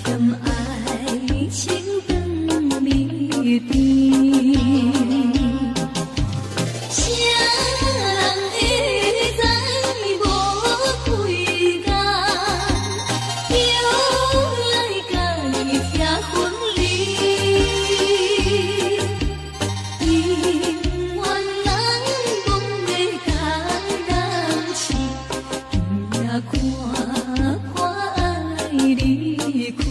添愛情當味甜。誰人會知無幾工，又來共你拆分離？姻緣人講欲共人試，今夜看看愛離開。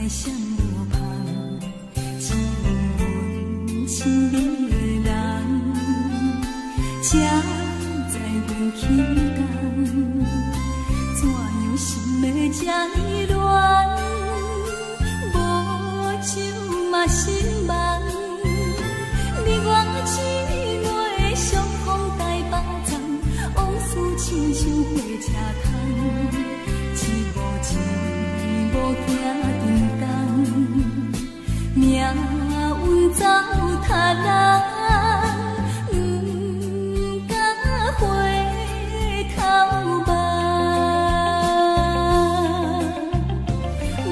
閃無芳，只有阮親愛的人，才知阮起工，怎樣心會這呢亂？無酒嘛心茫，你我姊妹相逢台北站，往事親像火車窗，一步一步行沉重，命運走他人，毋敢回頭望。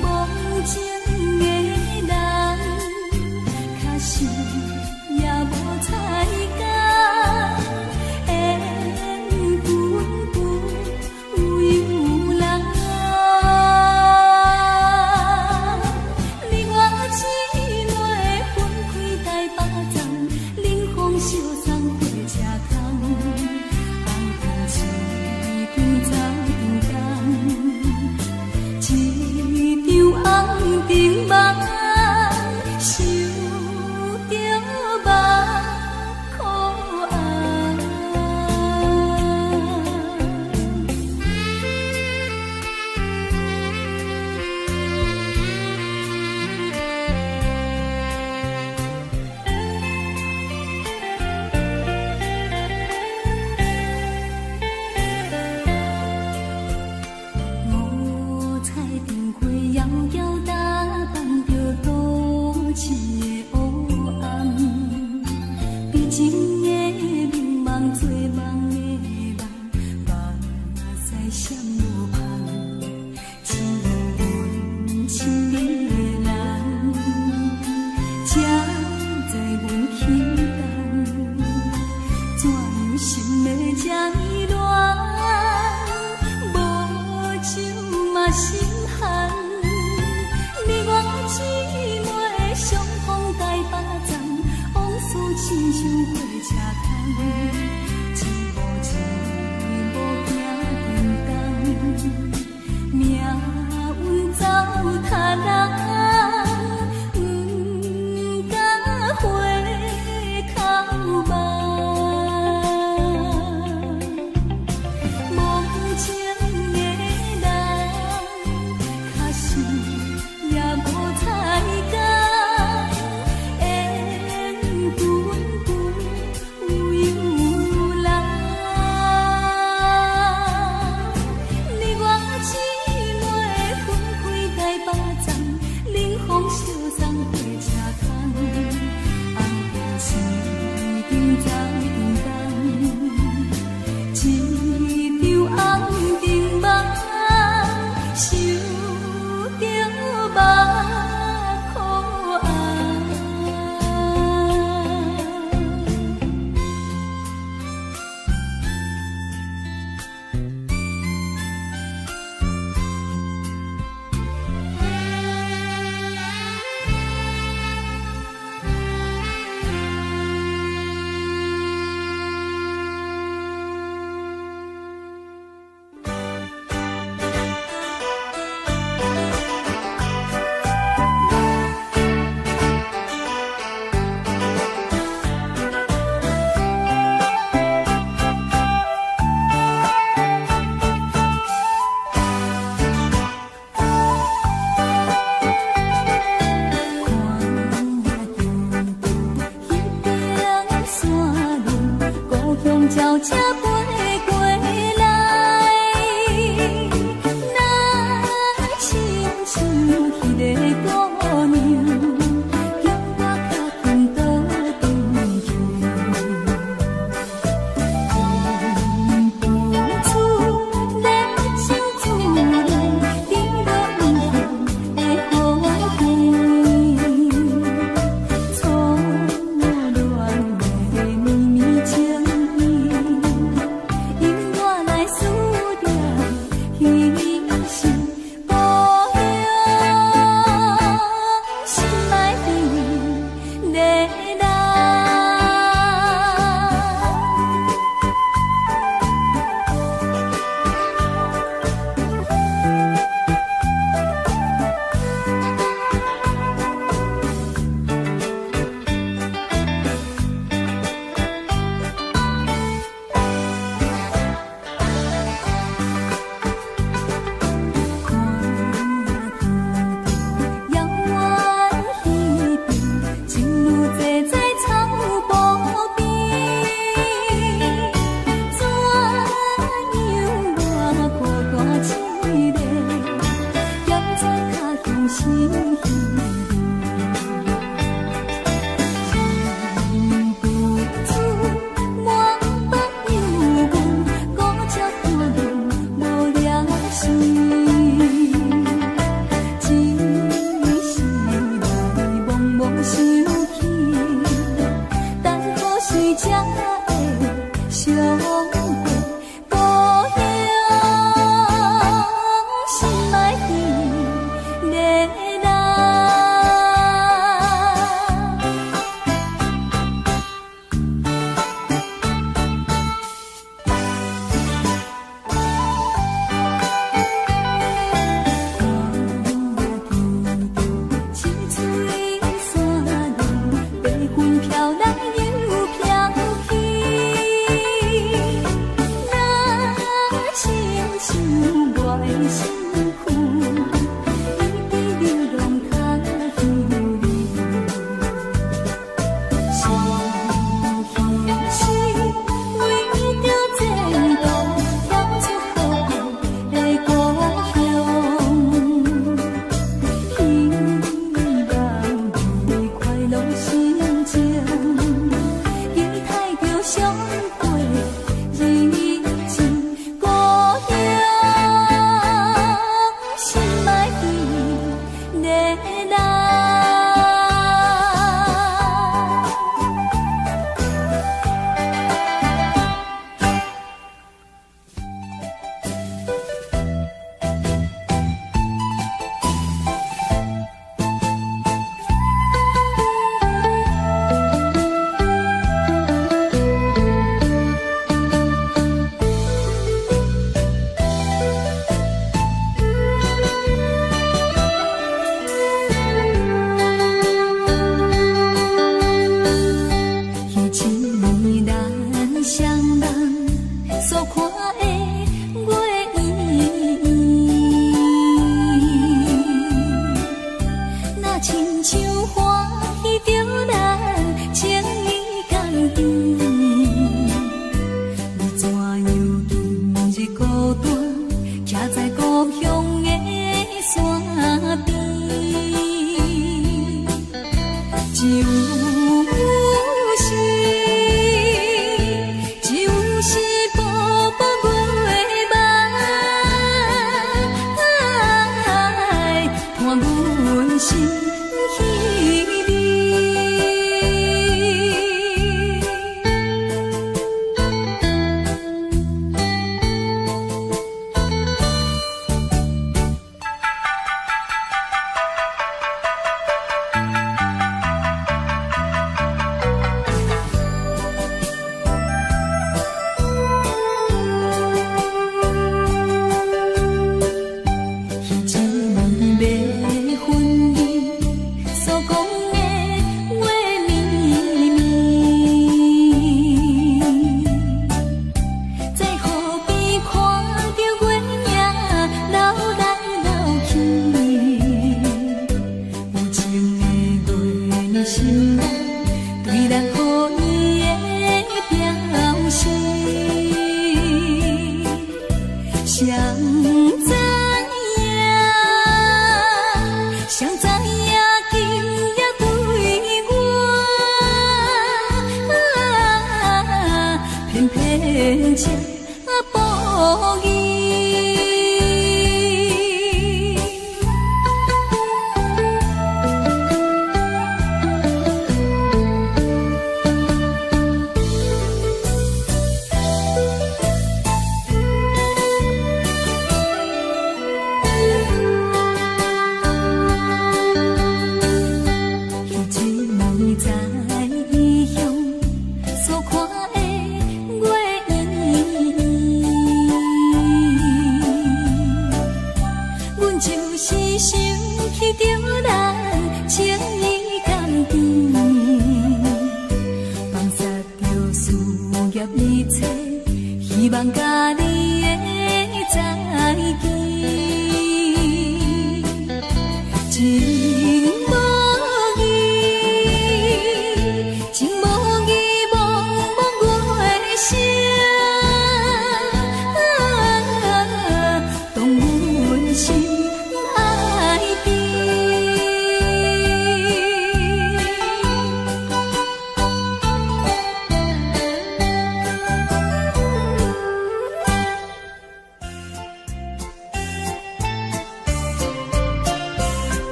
無情的人，確實也無彩工，緣分不由人。你我姊妹分開台北站，你像歡喜著咱情意共甜。你怎樣今日孤單，徛在故鄉的山邊？只有是，只有是薄薄月網，伴阮心稀微。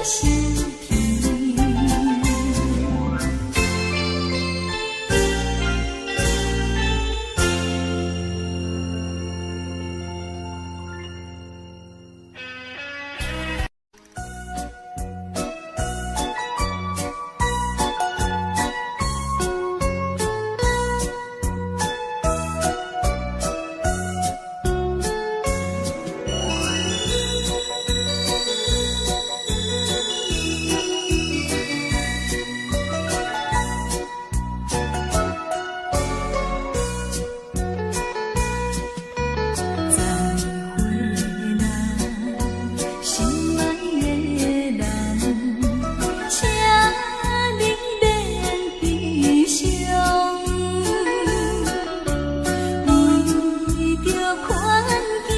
是甜。再会咱心爱的人，请你免悲伤，为著环境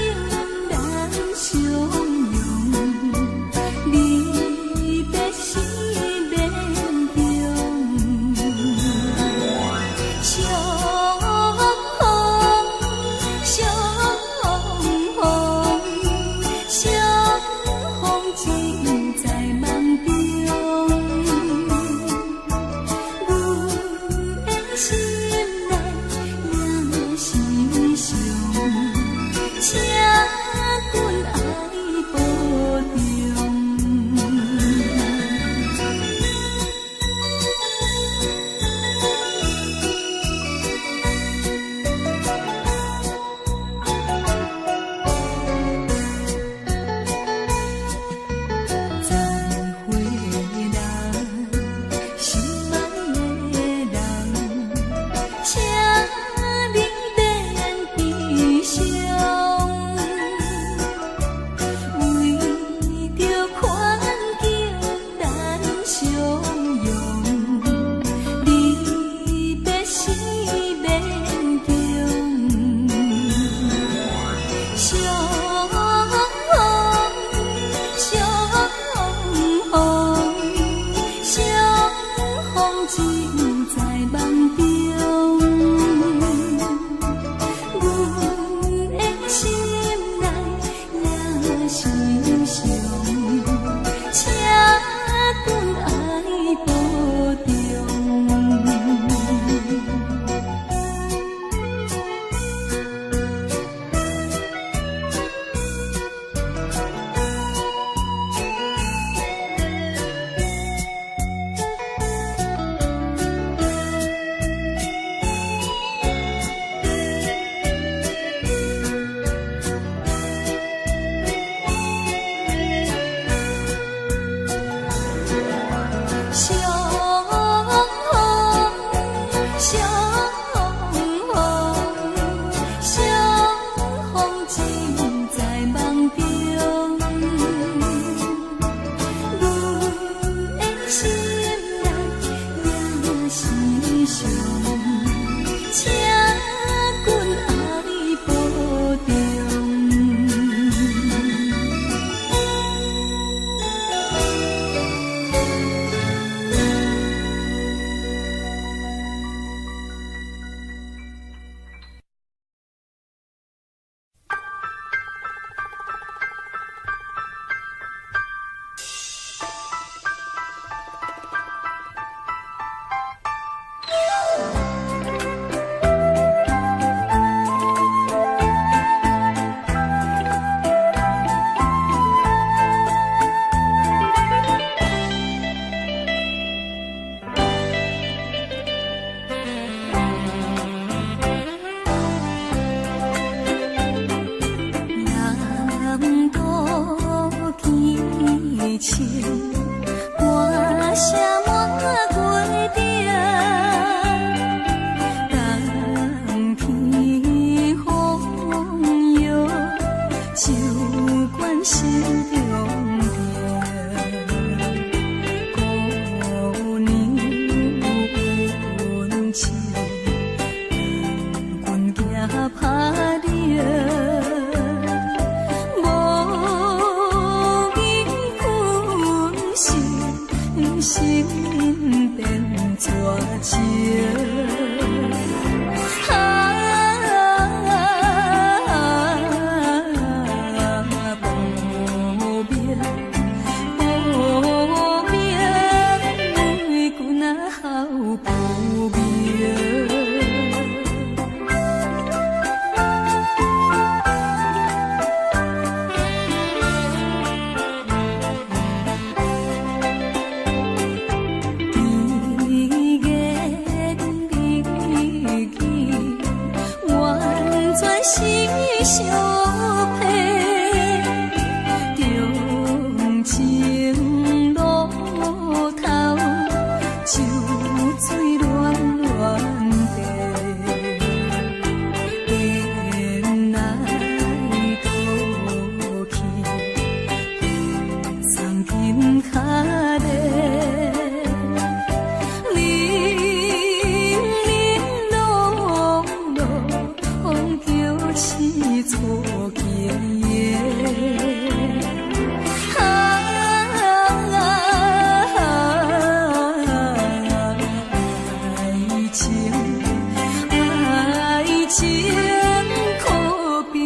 咱相拥，离别是勉强。相逢，相逢，相逢尽在梦中。阮的心内也是伤，请君爱保重。再会咱心爱的人，请你免悲伤，为著环境咱相拥，离别是勉强。相逢，相逢，相逢尽在梦中。阮的心内也是伤，请君爱保重。相逢，相逢，相逢尽在梦中。阮的心内也是伤，请君爱保重。南渡见情，歌声满月顶，冬天风雨，酒灌心中病。姑娘有恩情，两军行拍拼。无缘分心，心变绝情。啊，无名无相批，長情路頭，酒醉亂亂地，顛來倒去，送金跤咧。零零落落，叫刺錯經營。啊，愛情，愛情可比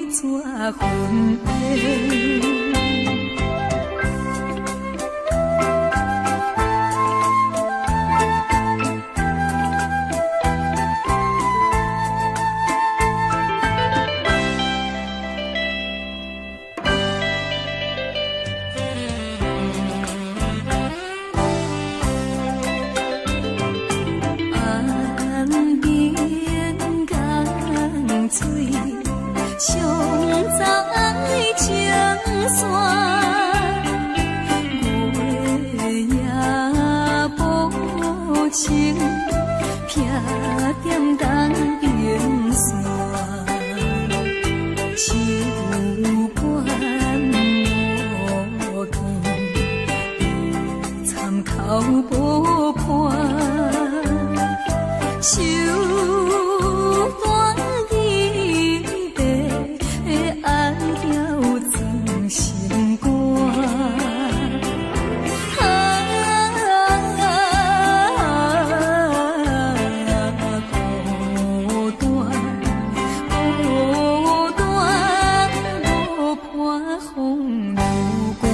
紙雲煙。岸邊江水，沖走愛情線。月夜無情，避踮東邊山。手牽無見，參口無伴。手段伊白，暗叫装心肝。啊，孤單，孤單，無伴風流寒。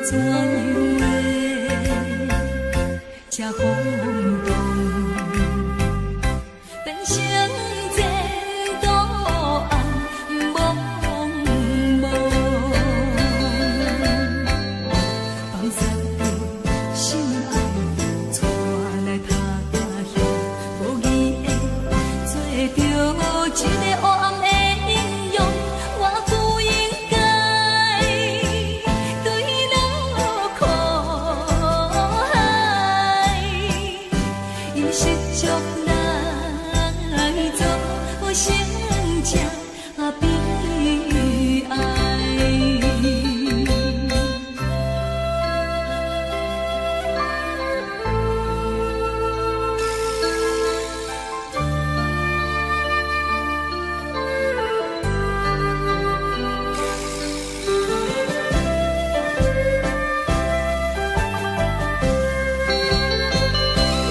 怎樣會這風動，變成前途暗濛濛，放殺著心愛，帶來他家鄉，無義的做著一个黑暗的英雄，我不應該墜落苦海，以失足來做成這悲哀。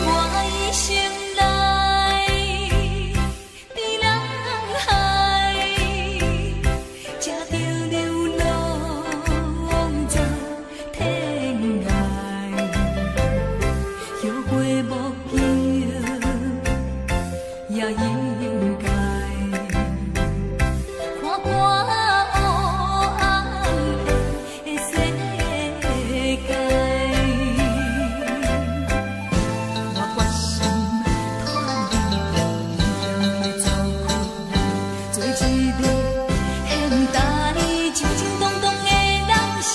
我一生來佇人海，食著流浪走天涯，後悔無及也應該。看看黑暗的世界。我決心脫離危險的走開，做一个現代靜靜動動的人生，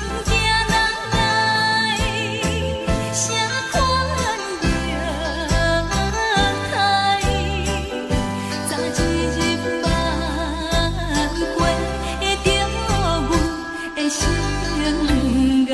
毋驚人來啥款虐待，早一日晚過著阮的生涯。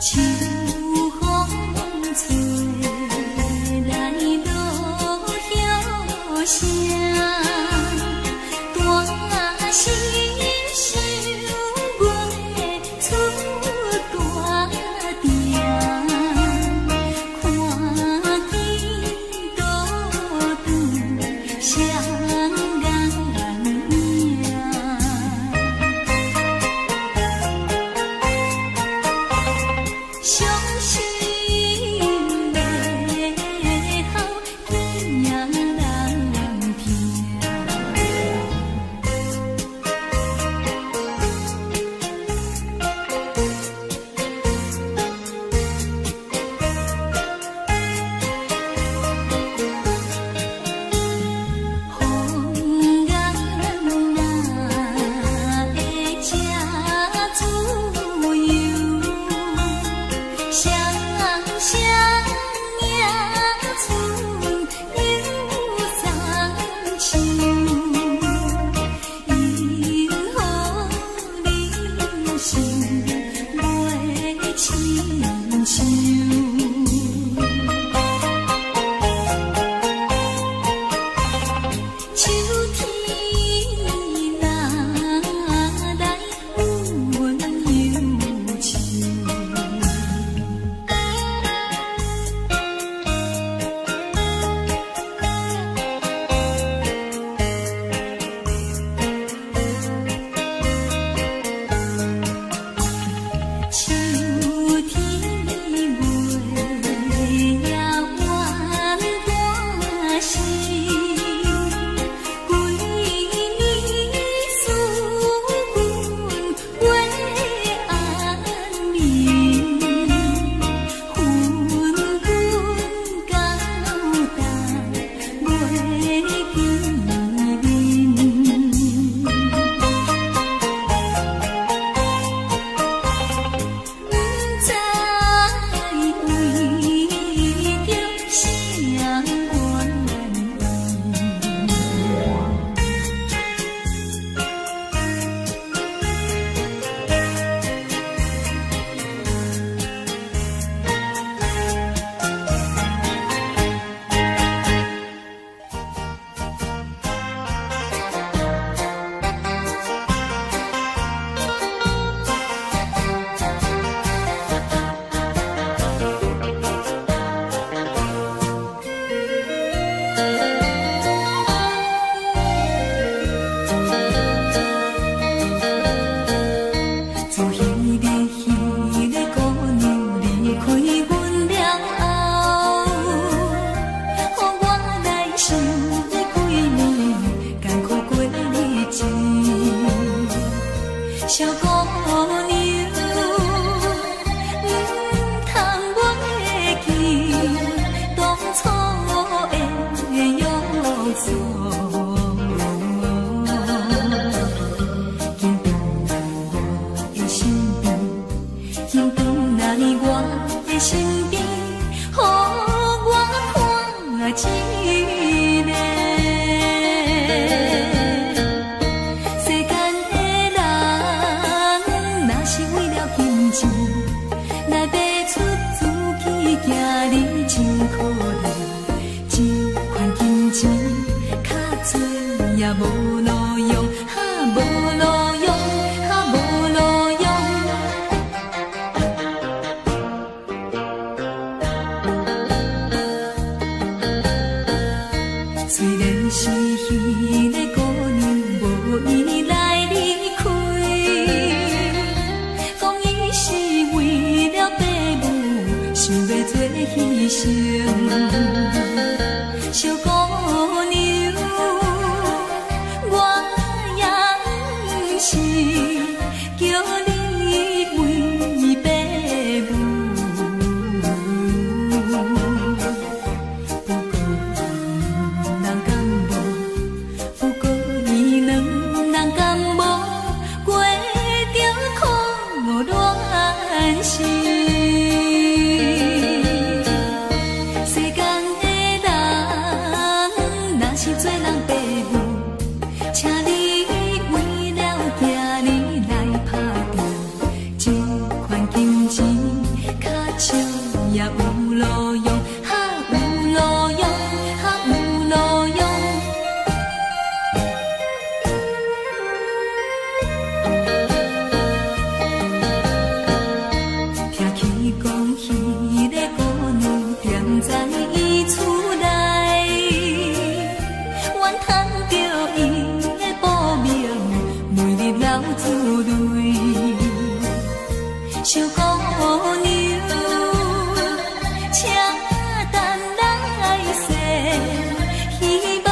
秋風吹來落葉聲，大聲想袂出大定，看見倒轉雙眼影。傷心的哭，囝人聽。風眼哪會這自由？心小姑娘，毋通袂記當初的約束。緊轉來我的身邊，緊轉來我的身邊，予我看一暝。世間的人，若是為了金錢來賣出自己，行你真可憐。這款金錢較濟也無路用，哈無路用，哈無路用。雖然是彼个姑娘無意來離開，講伊是為了爸母，想欲做犧牲。小姑娘，我也毋是叫你為爸母，不過兩人敢無？不過伊兩人敢無過著苦戀心？世間的人，若是做人爸母，請你為了囝兒來打拼，這款金錢較少也有路用，哈有路用，哈有路用。聽起講，彼个姑娘踮在伊厝內，怨嘆著伊的薄命，每日流珠淚。小姑娘，請等來世，希望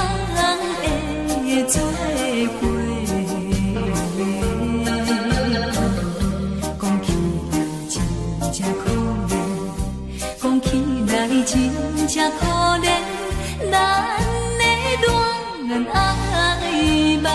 的做伙。講起來真正可憐，講起來真正可憐，咱的戀愛夢。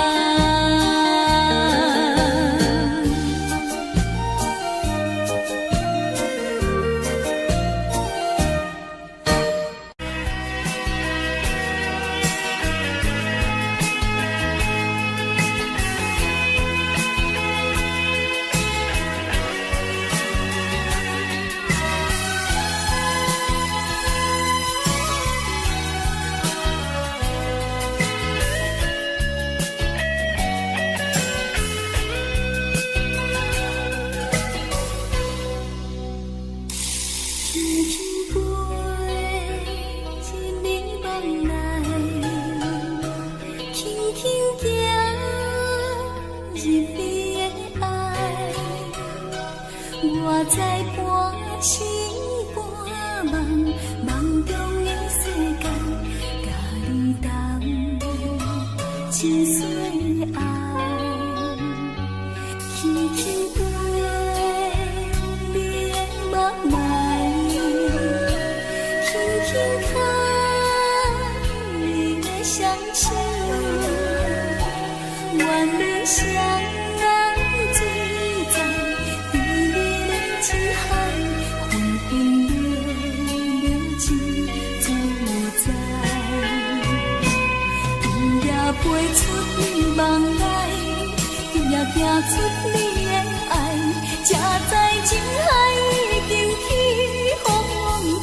輕輕飛入你夢內，輕輕行入你的愛，我知半醒半夢，夢中的世界，佮你同真相愛。輕輕飛你的夢內，輕輕牽你的雙手，願你雙眼醉在甜蜜的情海，分分秒秒真自在。今夜飛出你夢內，今夜行出你的愛，才知情海已經起風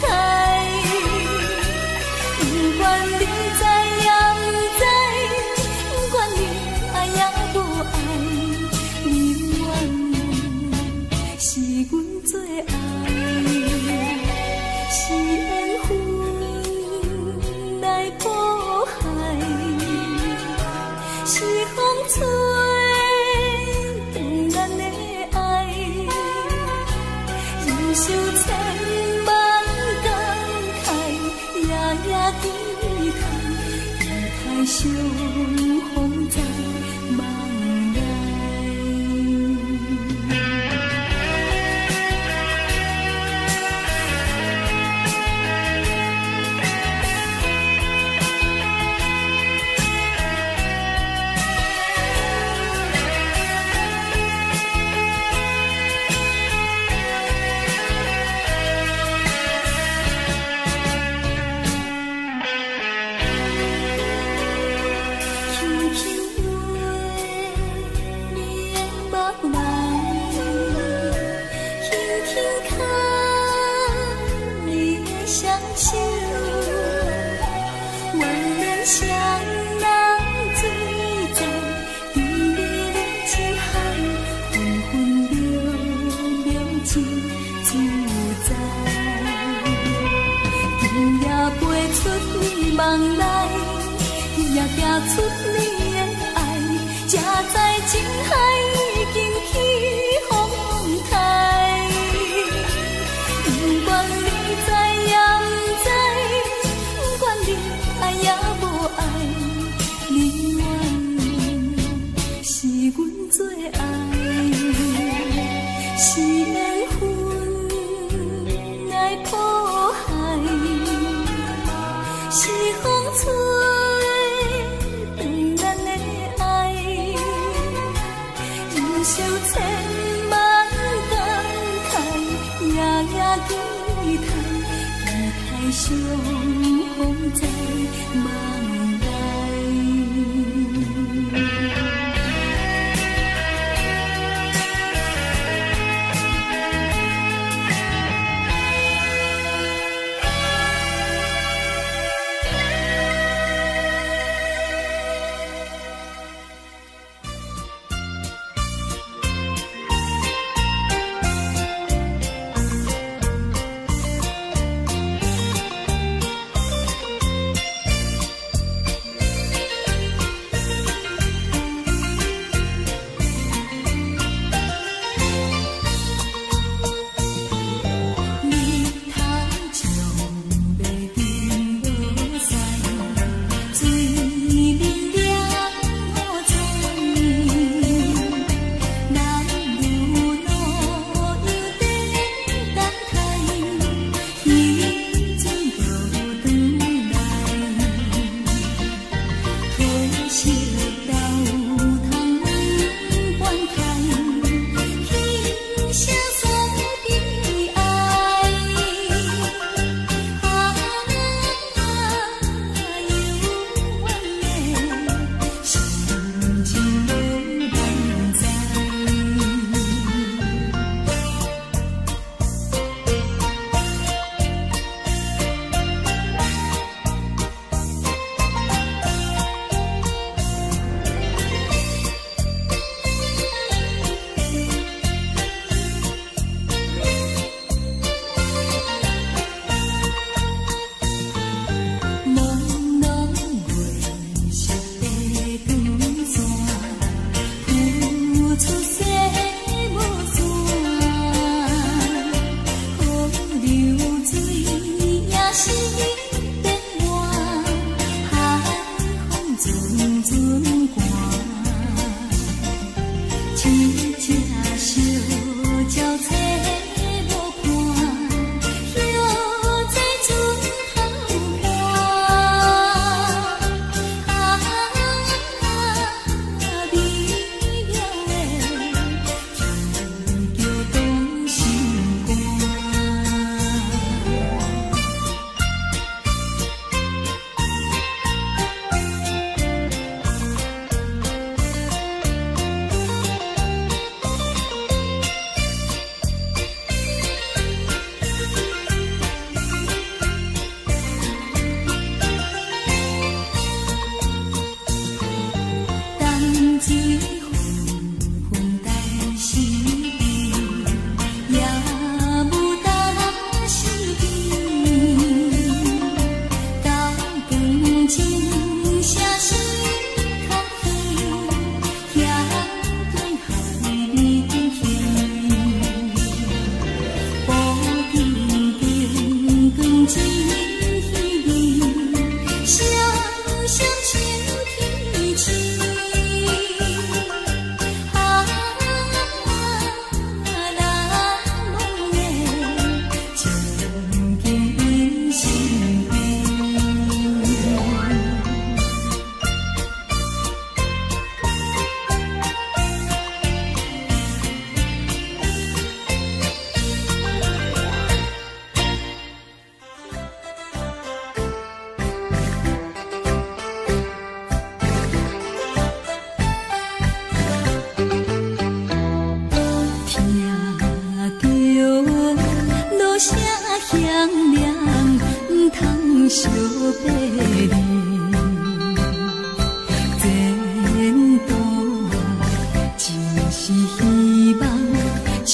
台。不管你知也毋知，不管你愛也無愛，你永遠是阮最愛，是緣分來苦海，是風吹斷咱的愛，人生千萬感慨，夜夜期待，期待相逢在夢內。真自在。今夜飛出你夢內，今夜行出你的愛，才知情海已經起風台。不管你知也毋知，不管你愛也無愛，你永遠是阮最愛，是緣分來譜海，是風吹斷咱的愛，忍受千萬感慨，夜夜期待，期待相逢在夢內。日頭將欲沉落山，水面涼雨咱如路又在等待，彼陣無轉來。可惜流通阮關開，輕聲訴悲哀。啊，幽怨的心情無人知。朦朧月色的光線，浮出西無線，河流水也是變換，寒風陣陣寒。一隻小鳥找無伴，歇在船頭岸。啊，美妙的天橋動心肝。淡水紛紛淡时也無淡時甜。高光情聲是較遠，險對海面去。布丁燈光真稀微，雙雙像天星。啊，難忘的情景胤心邊。聽著鑼聲響亮，毋通相別離。前途真是希望，充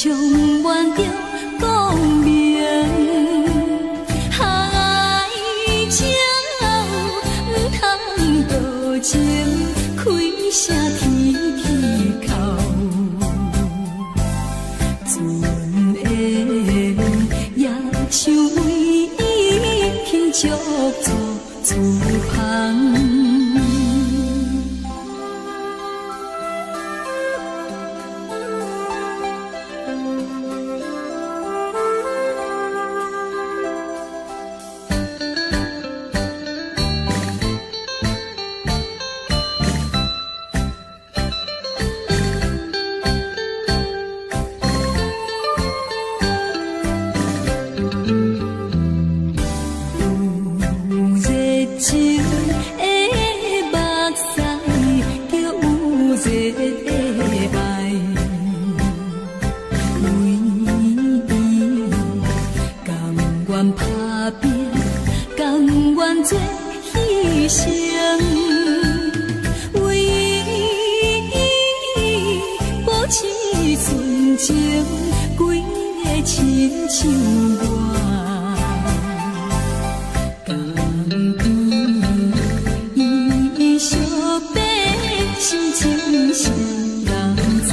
滿著。純的，也想為伊輕足做厝旁。有熱情的目屎，叫有熱的愛，為伊甘願打拼，甘願做犧牲，為伊保持純情，規个親像我。甘伊相爬心情誰人知？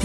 中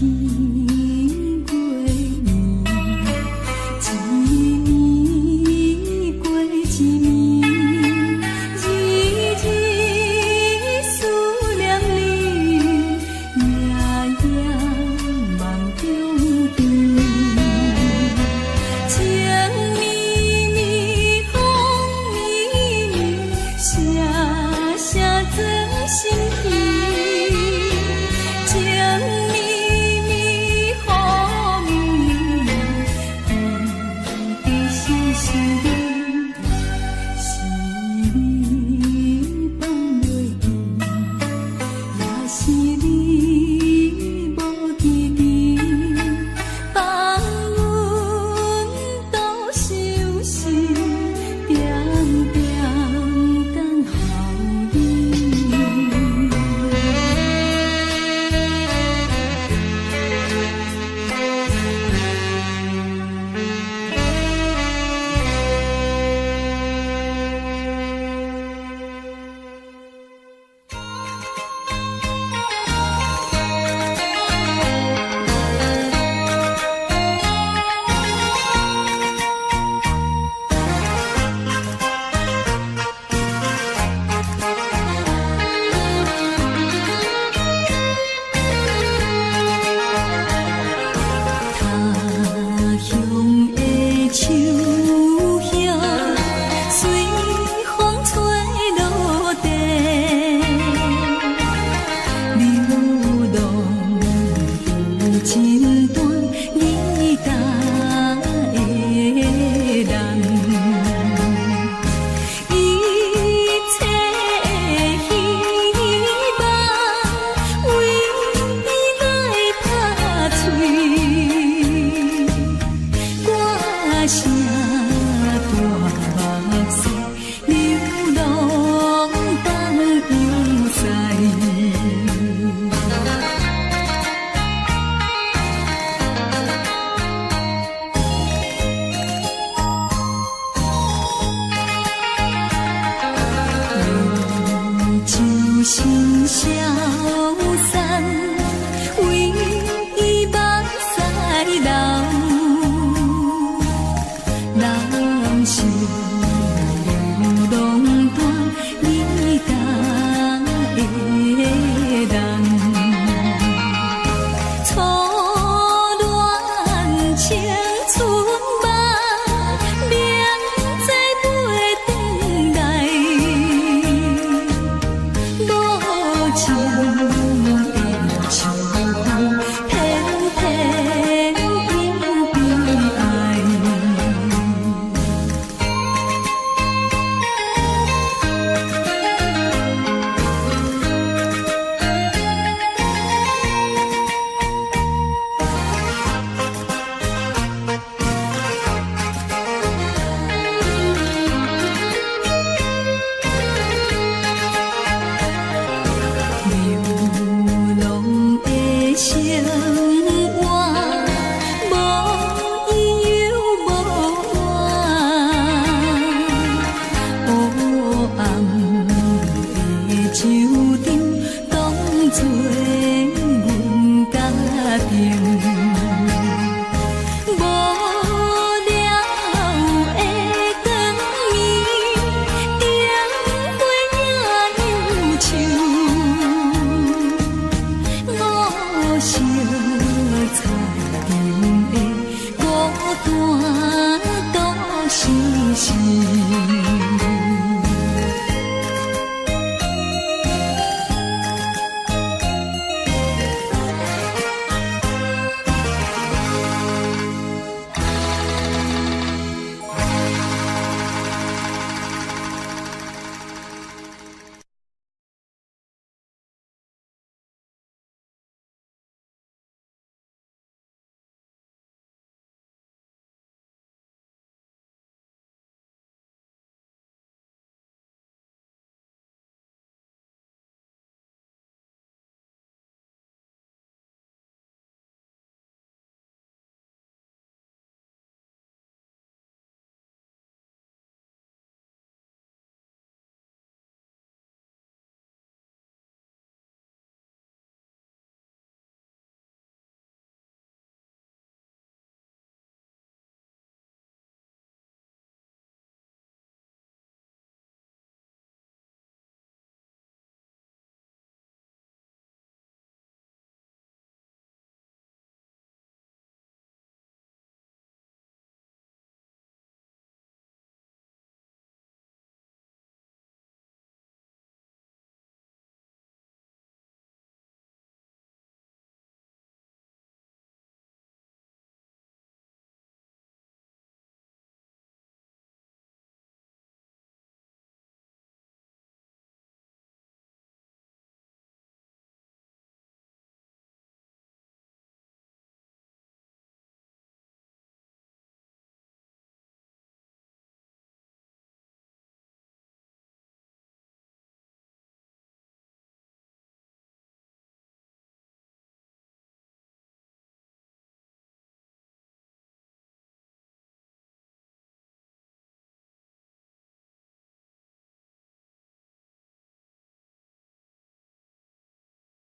月圓，一暝過一暝，日日思念你，夜夜夢中見。情綿綿，風綿綿，聲聲鑽心脾。情綿綿，雨綿綿，甜甜是你，是你放袂記，也是你無記得，放阮獨相思，點點等候你。他鄉的樹葉隨風吹落地，流浪有一段你搭的人，一切的希望為你來拍碎。歌聲大目屎，流浪東洋西。伊就心消散，為伊目屎流。人生流浪斷，你搭的人。初戀青春夢，明知袂轉來。無情的秋風，偏偏又悲哀。流浪的生活，無依又無伴，黑暗的酒場，當作阮家庭。無聊的光暝，燈火影憂愁。我心